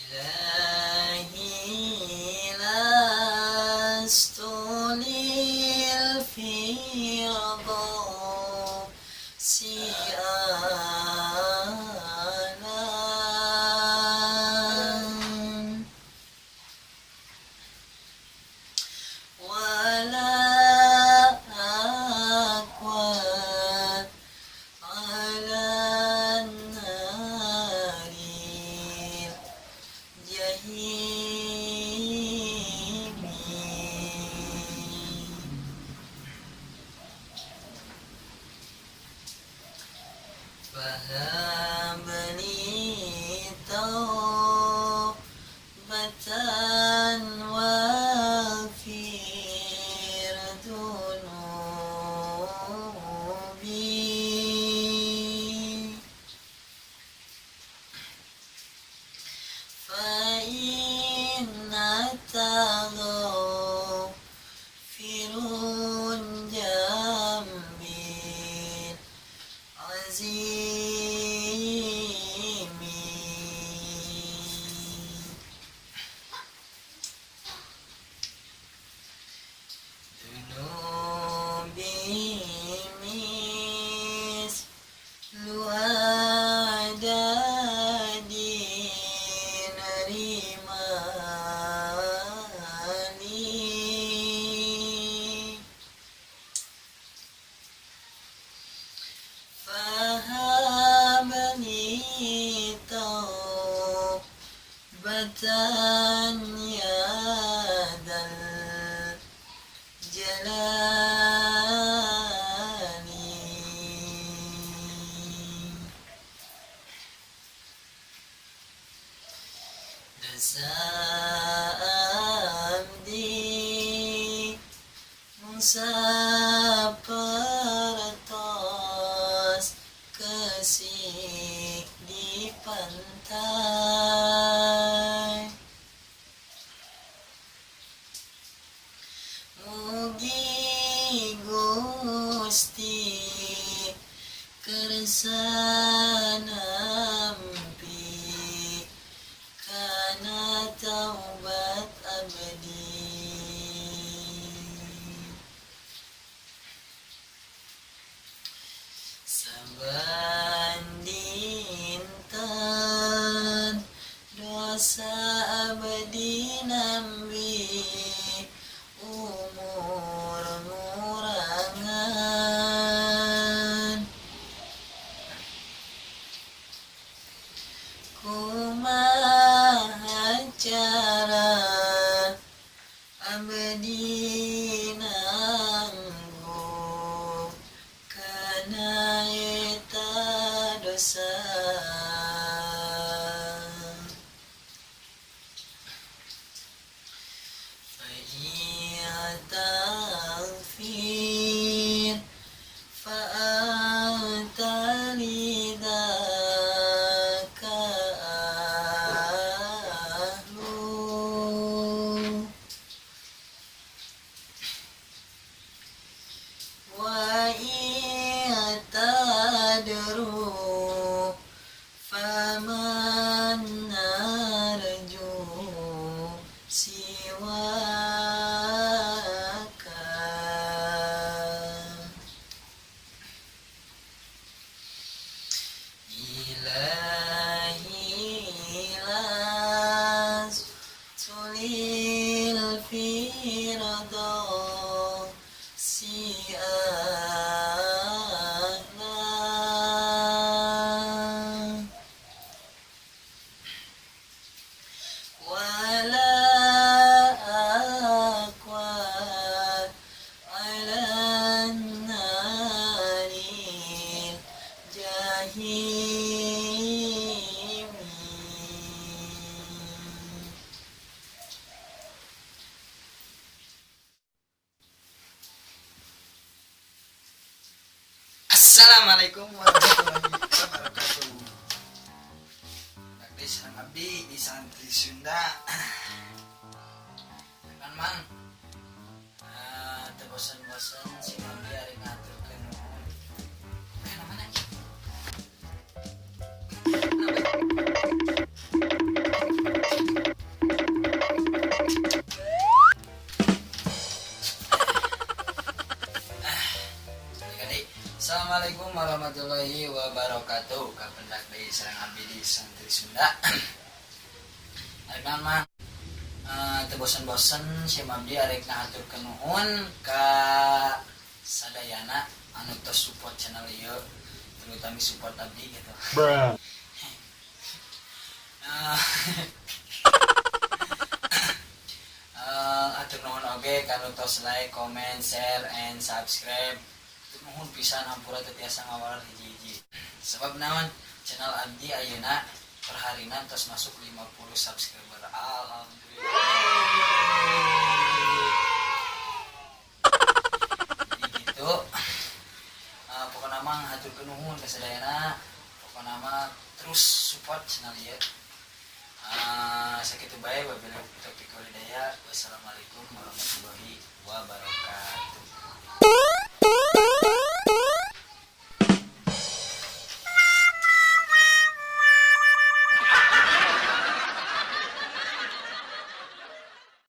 إلهي، لست للفردوس أهلا، ولا أقوى على النار الجحيم. فهب لي توبة واغفر ذنوبي، فإنك غافر الذنب العظيم. ذنوبي مثل أعداد الرمال، فهب لي توبة يا ذا الجلال. Dosa abdi mung sapertos keusik di pantai. Mugi Gusti kersa nampi kana taubat abdi. Saban dinten dosa abdi nambi umur ngurangan. Kumaha cara abdi nanggung kana eta dosa? فإن تغفر فأنت لذاك أهل، وإن تطرد فمن نرجو سواك؟ إلهي، لست للفردوس أهلا، ولا أقوى على النار الجحيم. Assalamualaikum warahmatullahi wabarakatuh. Abdi sareng abdi di Santri Sunda. Kan Mang. Ah, teu bosan-bosan si Mami ari ngaturkeun nuhun. Kana mana? Kenapa? Deui sareng abdi di Santri Sunda. Arek naon mah teu bosen-bosen si abdi arek ngahaturkeun nuhun ka sadayana anu tos support channel ieu, terutama support abdi gitu. Bruh. Atur nuhun oge kanu tos like, comment, share, and subscribe. Atur nuhun pisan, hampura teu tiasa ngawaler hiji-hiji. Sebab naon, channel abdi ayeuna perharina tos masuk 50 subscriber. Alhamdulillah. Jadi gitu. Pokokna mah haturkeun nuhun ka sadayana. Pokokna mah terus support channel ieu. Sakitu bae, wabillahi taufiq.